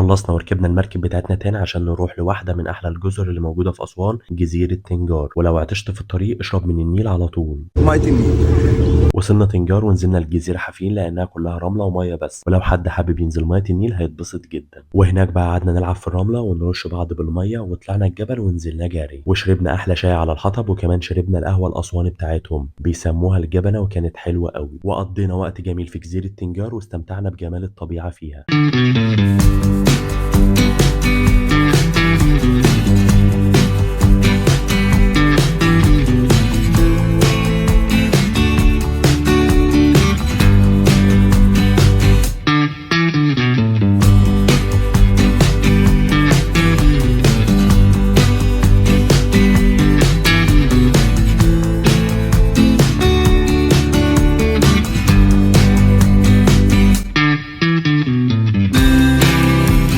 خلصنا وركبنا المركب بتاعتنا تاني عشان نروح لواحدة من أحلى الجزر اللي موجودة في أسوان، جزيرة تنجار. ولو عطشت في الطريق اشرب من النيل على طول. مية النيل. وصلنا تنجار ونزلنا الجزيرة حافين لأنها كلها رملة ومية بس، ولو حد حابب ينزل مية النيل هيتبسط جدا. وهناك بقى قعدنا نلعب في الرملة ونرش بعض بالمية، وطلعنا الجبل ونزلنا جري، وشربنا أحلى شاي على الحطب، وكمان شربنا القهوة الأسواني بتاعتهم بيسموها الجبنة، وكانت حلوة قوي. وقضينا وقت جميل في جزيرة تنجار واستمتعنا بجمال الطبيعة فيها.